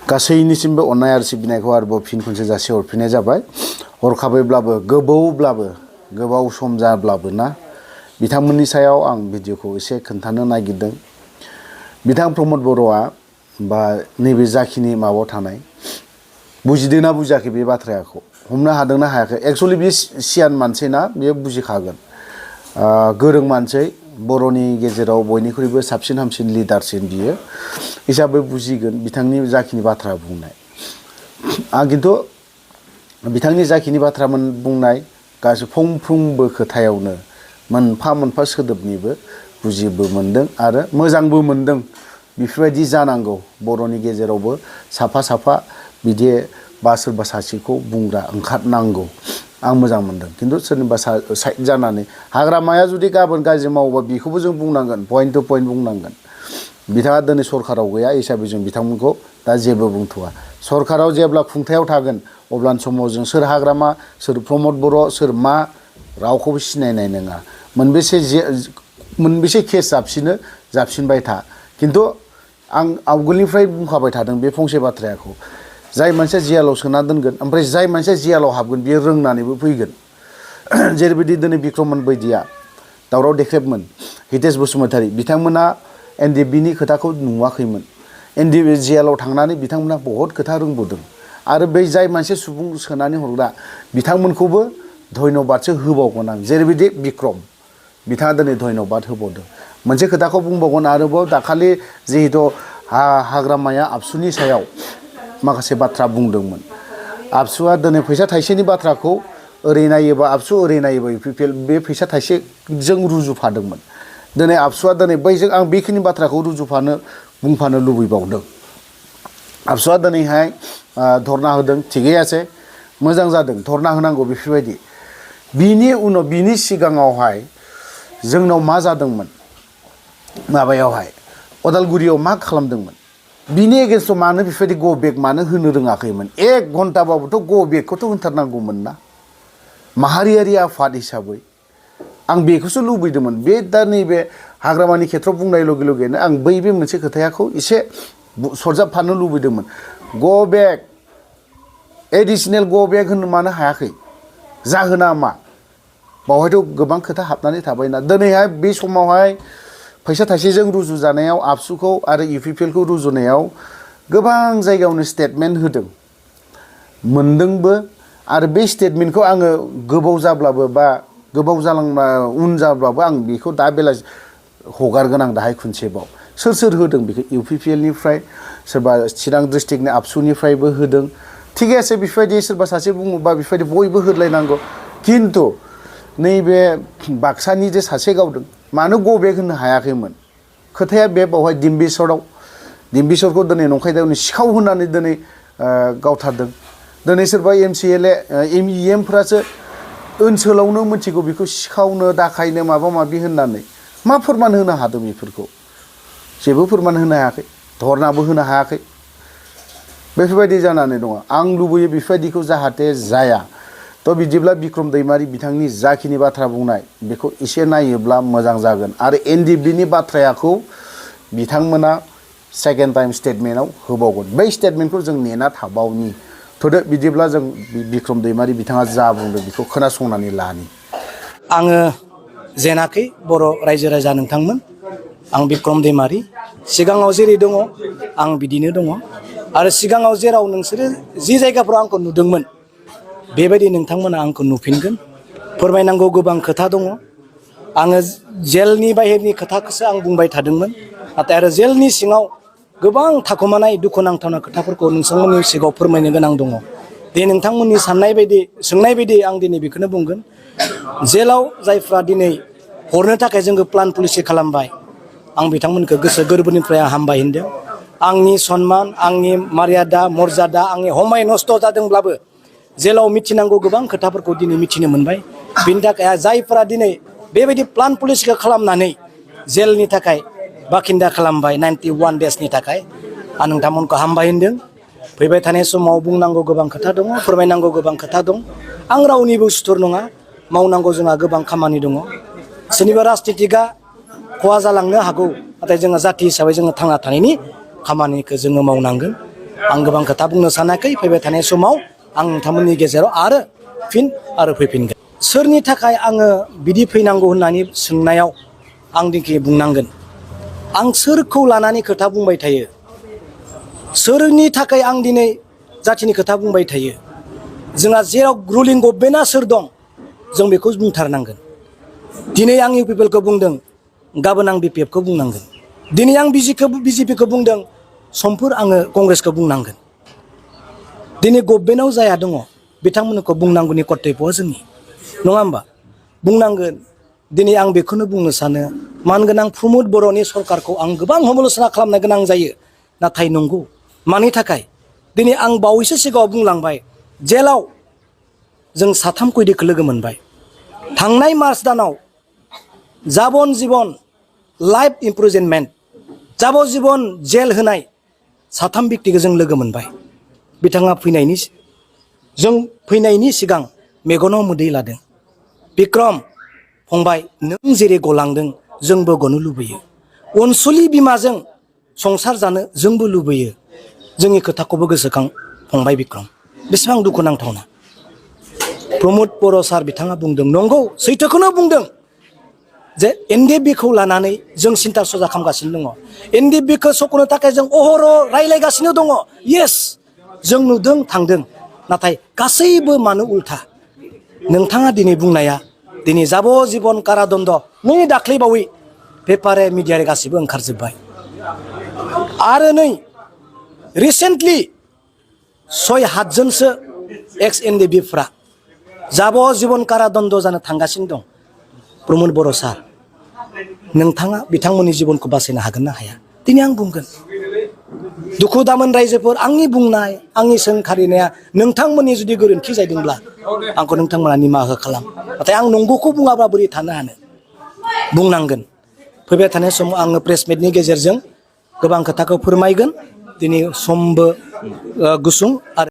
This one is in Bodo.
गासैनिसिमबो अननाय आरो सिबिनायखौ आरोबाव फिन खनसे जासि हरफिननाय जाबाय। हरखाबैब्लाबो गोबाव सम जाब्लाबो ना बिथांमोननि सायाव आं भिडिअखौ एसे खोन्थानो नागिरदों। बिथां प्रमद बर'आ बा नैबे जाखिनि माबायाव थानाय बुजिदोंना बुजियाखै बे बाथ्राखौ हमनो हादोंना हायाखै। एक्सुअलि बे सियान मानसि ना बेयो बुजिखागोन। गोरों मानसि बर'नि गेजेराव बयनिख्रुइबो साबसिन हामसिन लिडारसिन बियो हिसाबै बुजिगोन बिथांनि जाखिनि बाथ्रा बुंनाय। आं खिन्थु बिथांनि जाखिनि बाथ्रा बुंनाय गासै फंफ्रोमबो खोथायावनो मोनफा मोनफा सोदोबनिबो बुजिबो मोनदों आरो मोजांबो मोनदों। बेफोरबायदि जानांगौ बर'नि गेजेरावबो साफा बिदि बा सोरबा सासेखौ बुंग्रा ओंखारनांगौ। आं मोजां मोनदों। खिन्थु सोरनिबा साइड जानानै हाग्रामाया जुदि गाबोन गाज्रि मावोबा बेखौबो जों बुंनांगोन, पइन्ट टु पइन्ट बुंनांगोन। बिथाङा दिनै सरकाराव गैया हिसाबै जों बिथांमोनखौ दा जेबो बुंथ'वा। सरकाराव जेब्ला खुंथायाव थागोन अब्लानि समाव जों सोर हाग्रामा सोर प्रमद बर' सोर मा रावखौबो सिनायनाय नङा। मोनबेसे केस जाबसिनबाय था। खिन्थु आं आवगोलनिफ्राय बुंखाबाय थादों बे फंसे बाथ्राखौ। जाय मानसिया जियालाव सोना दोनगोन ओमफ्राय जाय मानसिया जियालाव हाबगोन बियो रोंनानैबो फैगोन। जेरैबायदि दिनै बिक्रममोन बायदिया दावराव देख्रेबमोन हितेश बसुमतारी बिथांमोना एनडिएफबिनि खोथाखौ नुवाखैमोन। एनडिएफबि जियालाव थांनानै बिथांमोना बहुद खोथा रोंबोदों आरो बै जाय मानसि सुबुं सोनानै हरग्रा बिथांमोनखौबो धन्यबादसो होबावगोन आं। जेरैबायदि बिक्रम बिथाङा दिनै धन्यबाद होबावदों। मोनसे खोथाखौ बुंबावगोन आरोबाव दाखालि जिहेतु हाग्रामाया आबसुनि सायाव माखासे बाथ्रा बुंदोंमोन। आबसुआ दिनै फैसा थाइसेनि बाथ्राखौ ओरै नायोबा आबसु ओरै नायोबा इउपिपिएल बे फैसा थाइसेजों रुजुफादोंमोन। दिनै आबसुआ दिनै बैजों आं बेखिनि बाथ्राखौ बुंफानो लुबैबावदों। आबसुआ दिनैहाय धरना होदों थिगै আছে मोजां जादों धरना होनांगौ बेफोरबायदि। बिनि उनाव बिनि सिगाङावहाय जोंनाव मा जादोंमोन माबायावहाय अदालगुरियाव मा खालामदोंमोन बिनि एगेन्स्टआव मानो बेफोरबायदि ग बेक मानो होनो रोङाखैमोन। 1 घन्टाबाबोथ' ग बेकखौथ' होनथारनांगौमोन ना माहारियारि आफाद हिसाबै। आं बेखौसो लुबैदोंमोन। बे दा नैबे हाग्रामानि खेथ्रआव बुंनाय लगे लगेनो आं बे मोनसे खोथाखौ एसे सरजाबफानो लुबैदोंमोन। Go back additional go back होननो मानो हायाखै जाहोना मा? बावहायथ' गोबां खोथा हाबनानै थाबायना। दिनैहाय बे समावहाय फैसा थाइसेजों रुजुजानायाव आबसुखौ आरो इउपिपिएलखौ रुजुनायाव गोबां जायगायावनो स्टेटमेन्ट होदों मोनदोंबो। आरो बे स्टेटमेन्टखौ आङो गोबाव जाब्लाबो बा गोबाव उन जाब्लाबो आं बेखौ दा बेलासि हगारगोन आं दाहाय खनसेबाव। सोर होदों बेखौ इउपिपिएलनिफ्राय सोरबा चिरां डिस्ट्रिक्टनि आबसुनिफ्रायबो होदों। थिगै আছে बेफोरबायदि सोरबा सासे बुङोबा बेफोरबायदि बयबो होदलायनांगौ। खिन्थु नैबे बाक्सानि जे सासे गावदों मानो ग बेक होननो हायाखैमोन? खोथाया बे बावहाय दिम्बिसरखौ दिनै नंखाय दायनि सिखाव होनानै दिनै गावथारदों। दिनै सोरबा एमइएमफ्रासो ओनसोलावनो मिथिगौ बेखौ सिखावनो दाखायनो माबा माबि होननानै मा फोरमान होनो हादों? बेफोरखौ जेबो फोरमान होनो हायाखै। धरनाबो होनो हायाखै। बेफोरबायदि जानानै दङ। आं लुबैयो बेफोरबायदिखौ जाहाथे जाया। थ' बिदिब्ला बिक्रम दैमारि बिथांनि जाखिनि बाथ्रा बुंनाय बेखौ एसे नायोब्ला मोजां जागोन। आरो एनडिएफबिनि बाथ्राखौ बिथांमोना सेकेन्ड टाइम स्टेटमेन्टआव होबावगोन। बै स्टेटमेन्टखौ जों नेना थाबावनि। थ'दो बिदिब्ला जों बिक्रम दैमारि बिथाङा जा बुंदों बेखौ खोनासंनानै लानि। आङो जेनाखै बर' रायजो राजा नोंथांमोन आं बिक्रम दैमारि सिगाङाव जेरै दङ आं बिदिनो दङ। आरो सिगाङाव जेराव नोंसोरो जि जायगाफ्राव आंखौ नुदोंमोन बेबायदि नोंथांमोना आंखौ नुफिनगोन। फोरमायनांगौ गोबां खोथा दङ। आङो जेलनि बाहेरनि खोथाखौसो आं बुंबाय थादोंमोन। नाथाय आरो जेलनि सिङाव गोबां थाखोमानाय दुखु नांथावना खोथाफोरखौ नोंथांमोननि सिगाङाव फोरमायनो गोनां दङ। दे नोंथांमोननि सोंनाय बायदि आं दिनै बेखौनो बुंगोन। जेलाव जायफ्रा दिनै हरनो थाखाय जोंखौ प्लान पलिसि खालामबाय आं बिथांमोनखौ गोसो गोरबोनिफ्राय हामबाय होनदों। आंनि सनमान आंनि मार्यादा मर्यादा आंनि हमाय नस्थ' जादोंब्लाबो जेलाव मिथिनांगौ गोबां खोथाफोरखौ दिनै मिथिनो मोनबाय। बिनि थाखाय जायफोरा दिनै बेबायदि प्लान पलिसिखौ खालामनानै जेलनि थाखाय बाखिन्दा खालामबाय 91 देसनि थाखाय आं नोंथांमोनखौ हामबाय होनदों। फैबाय थानाय समाव बुंनांगौ गोबां खोथा दङ, फोरमायनांगौ गोबां खोथा दं। आं रावनिबो सुथुर नङा। मावनांगौ जोंहा गोबां खामानि दङ। सोरनिबा राजनितिकआ खहा जालांनो हागौ नाथाय जोङो जाथि हिसाबै जोङो थांना थानायनि खामानिखौ जोङो मावनांगोन। आं गोबां खोथा बुंनो सानाखै फैबाय थानाय समाव आं नोंथांमोननि गेजेराव आरो फैफिनगोन सोरनि थाखाय आङो बिदि फैनांगौ होननानै सोंनायाव आं दिनै बुंनांगोन आं सोरखौ लानानै खोथा बुंबाय थायो सोरनि थाखाय आं दिनै जाथिनि खोथा बुंबाय थायो जोंहा जेराव रुलिं गभर्नमेन्टआ सोर दं जों बेखौ बुंथारनांगोन दिनै आं इउपिपिएलखौ बुंदों गाबोन आं बिपिएफखौ बुंनांगोन दिनै आं बिजेपिखौ बुंदों समफोर आङो कंग्रेसखौ बुंनांगोन दिनै गभर्नमेन्टआव जाया दङ बिथांमोनखौ बुंनांगौनि कर्तब्यआ जोंनि नङा होमबा बुंनांगोन दिनै आं बेखौनो बुंनो सानो मानगोनां प्रमद बर'नि सरकारखौ आं गोबां समाल'सना खालामनो गोनां जायो नाथाय नंगौ मानि थाखाय दिनै आं बावैसो सिगाङाव बुंलांबाय जेलाव जों 3 खैदिखौ लोगो मोनबाय थांनाय मार्च दानाव जाबन जीबन लाइफ इमप्रिजनमेन्ट जाबजीबन जेल होनाय 3 व्यक्तिखौ जों लोगो मोनबाय बिथाङा जों फैनायनि सिगां मेगनाव मोदै लादों बिक्रम फंबाय नों जेरै गलांदों जोंबो गनो लुबैयो अनसुलि बिमाजों संसार जानो जोंबो लुबैयो जोंनि खोथाखौबो गोसोखां फंबाय बिक्रम बेसेबां दुखु नांथावना प्रमद बर' सार बिथाङा बुंदों नंगौ सैथोखौनो बुंदों जे एनडिएफबिखौ लानानै जों सिन्था सजा खालामगासिनो दङ एनडिएफबिखौ सख'नो थाखाय जों अहर' रायलायगासिनो दङ येस जों नुदों थांदों नाथाय गासैबो मानो उल्था नोंथाङा दिनै बुंनाया दिनै जाबजीबन कारादन्ड नै दाख्लैबावै पेपारे मिडियारे गासिबो ओंखारजोब्बाय आरो नै रिसेन्टलि 6-7 जनसो एक्स एनडिएफबिफ्रा जाबजीबन कारादन्ड जानो थांगासिनो दं प्रमद बर' सार नोंथाङा बिथांमोननि जिबनखौ बासायनो हागोन ना हाया दिनै आं बुंगोन दुखु दामोन रायजोफोर आंनि बुंनाय आंनि सोंखारिनाया नोंथांमोननि जुदि गोरोन्थि जादोंब्ला आंखौ नोंथांमोना निमाहा खालाम नाथाय आं नंगौखौ बुङाब्ला बोरै थानो हानो बुंनांगोन फैबाय थानाय समाव आङो प्रेस मिटनि गेजेरजों गोबां खोथाखौ फोरमायगोन दिनै समबो गुसुं आरो